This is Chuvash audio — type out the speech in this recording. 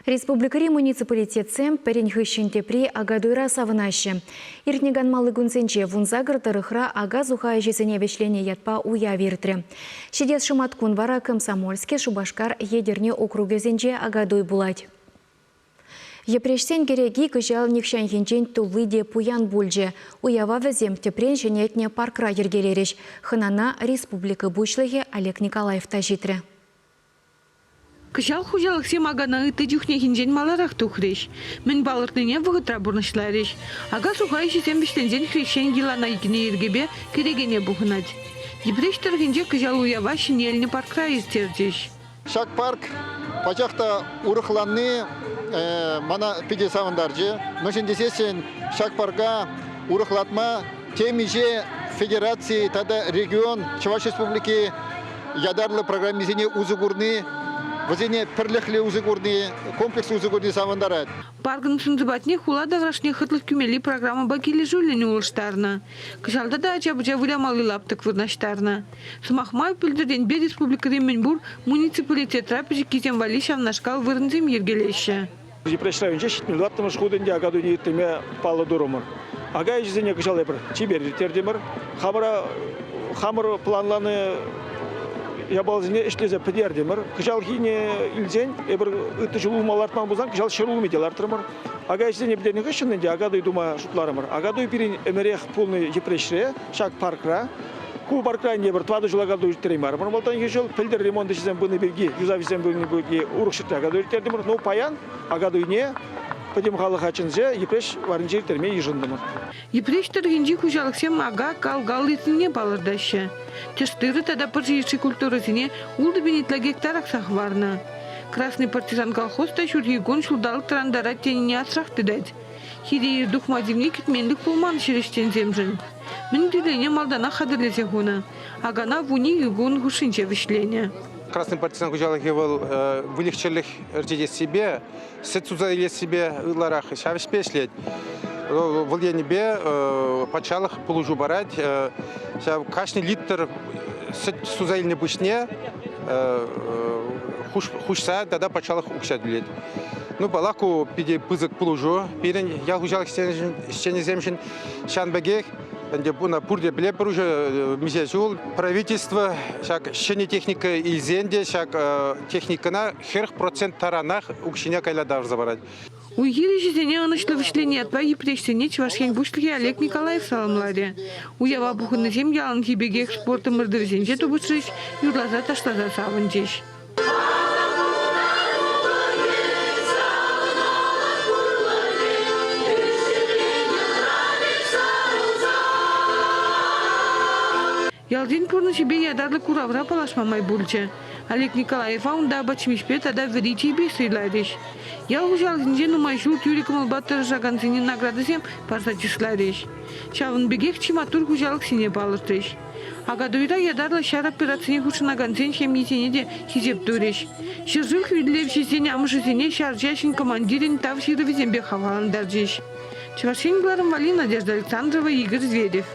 Республикӑри муниципалитетсем пӗрин хыҫҫӑн тепри Акатуйра савӑнаҫҫӗ. Иртнӗ канмалли кунсенче 18 тӑрӑхра ака-суха ӗҫӗсене вӗҫленӗ ятпа уяв иртрӗ. Ҫитес шӑматкун вара Комсомольски, Шупашкар, Етӗрне округӗсенче Акатуй пулать. Йӗпреҫсен кӗреки кӑҫал нихҫанхинчен тулли те пуян пулчӗ. Уява вӗсем тӗпрен ҫӗнетнӗ паркра йӗркелерӗҫ. Хӑнана республика Пуҫлӑхӗ Олег Николаев та ҫитрӗ. Кӑҫал хуҫалӑхсем акана ытти чухнехинчен маларах тухрӗҫ. Мӗн палӑртнине вӑхӑтра пурнӑҫларӗҫ. Ака-суха ӗҫӗсем вӗҫленсен хресчен йӑлана кӗнӗ йӗркепе кӗрекене пухӑнать. Йӗпреҫ тӑрӑхӗнче кӑҫал уява ҫӗнелнӗ паркра ирттерчӗҫ. Ҫак парк пачах та урӑхланни мана питӗ савӑнтарчӗ. Мӗншӗн тесессӗн ҫак парка урӑхлатма темиҫе федераци тата регион Чӑваш Республики ятарлӑ программисене усӑ курни, вӗсене пӗрлӗхлӗ усӑ курни, комплекслӑ усӑ курни савӑнтарать. Паркӑн сӑн-сӑпатне хула таврашне хӑтлӑх кӳмелли программӑпа килӗшӳллӗн улӑштарнӑ. Кӑҫалта та ача-пӑча вылямалли лаптӑк вырнаҫтарнӑ. Сӑмах май, пӗлтӗртенпе республикӑри мӗнпур муниципалитетра пӗчӗккисем валли ҫавнашкал вырӑнсем йӗркелеҫҫӗ. Йӗпреҫ районӗнче 74-мӗш хут ӗнтӗ Акатуйне ирттерме паллӑ турӑмӑр. Ака ӗҫӗсене кӑҫал эпир чипер ирттертӗмӗр. Хамӑра хамӑр планланӑ япаласене ӗҫлесе пӗтертӗмӗр. Кӑҫалхине илсен эпир ытти ҫул улма лартман пулсан кӑҫал ҫӗрулми те лартрӑмӑр. Ака ӗҫӗсене пӗтернӗ хыҫҫӑн ӗнтӗ Акатуй тума шутларӑмӑр. Акатуй пирӗн ӗмӗрех пулнӑ Йӗпреҫре, ҫак паркра. Ку паркра ӗнтӗ эпир тӑватӑ ҫул Акатуй ирттереймерӗмӗр малтанхи ҫул. Пӗлтӗр ремонт ӗҫӗсем пынӑ пирки, юсав ӗҫӗсем пынӑ пирки урӑх ҫӗрте Акатуй ирттертӗмӗр. Ну, паян Акатуйне пӗтӗм халӑха чӗнсе Йӗпреҫ варринче ирттерме йышӑнтӑмӑр. Йӗпреҫ тӑрӑхӗнчи хуҫалӑхсем ака кал-кал иртнине палӑртаҫҫӗ. Тӗш-тырӑ тата пӑрҫа йышши культурӑсене 6 000 ытла гектар акса хӑварнӑ. Красный партизан колхоз та ҫурхи кун ҫулталӑк тӑрантарать тенине асрах тытать. Хире тухма тивни кӗтменлӗх пулман ҫӗр ӗҫченсемшӗн. Мӗн кирлине малтанах хатӗрлесе хунӑ. Акана 12 кун хушшинче вӗҫленӗ. Красный партизан хуҫалӑхӗ вӑл выльӑх-чӗрлӗх ӗрчетессипе, сӗт суса илессипе ытларах ҫав ӗҫпе ӗҫлет. Вӑл енӗпе патшалӑх пулӑшу парать. Ҫав кашни литр сӗт суса илнӗ пуҫне хушса тата патшалӑх укҫа тӳлет. Ну, паллах, ку питӗ пысӑк пулӑшу пирӗн ял хуҫалӑх ӗҫченӗсемшӗн. Ҫавӑн пекех ӗнтӗ пурте пӗлетпӗр уже миҫе ҫул правительство ҫак ҫӗнӗ техника илсен те ҫак техникӑна 40% таранах укҫине кайла тавӑрса парать. Уй-хир ӗҫӗсене ӑнӑҫлӑ вӗҫленӗ ятпа Йӗпреҫсене Чӑваш Ен Пуҫлӑхӗ Олег Николаев саламларӗ. Уява пухӑннисем яланхи пекех спорт ӑмӑртӑвӗсенче тупӑшрӗҫ, юрласа-ташласа савӑнчӗҫ. Ялсен пурнӑҫӗпе ятарлӑ куравра паллашма май пулчӗ. Олег Николаева унта апат-ҫимӗҫпе тата вӗри чейпе сӑйларӗҫ. Ял хуҫалӑхӗнче нумай ҫул тӳрӗ кӑмӑлпа тӑрӑшакансене наградӑсем парса чысларӗҫ. Ҫавӑн пекех чи маттур хуҫалӑхсене палӑртрӗҫ. Акатуйра ятарлӑ ҫар операцине хутшӑнакансен ҫемйисене те хисеп турӗҫ. Ҫӗршыв хӳтӗлевҫисен амӑшӗсене ҫар чаҫӗн командирӗн тав ҫырӑвӗсемпе хавхалантарчӗҫ. Чӑваш Ен кӑларӑм валли Надежда Александрова, Игорь Зверев.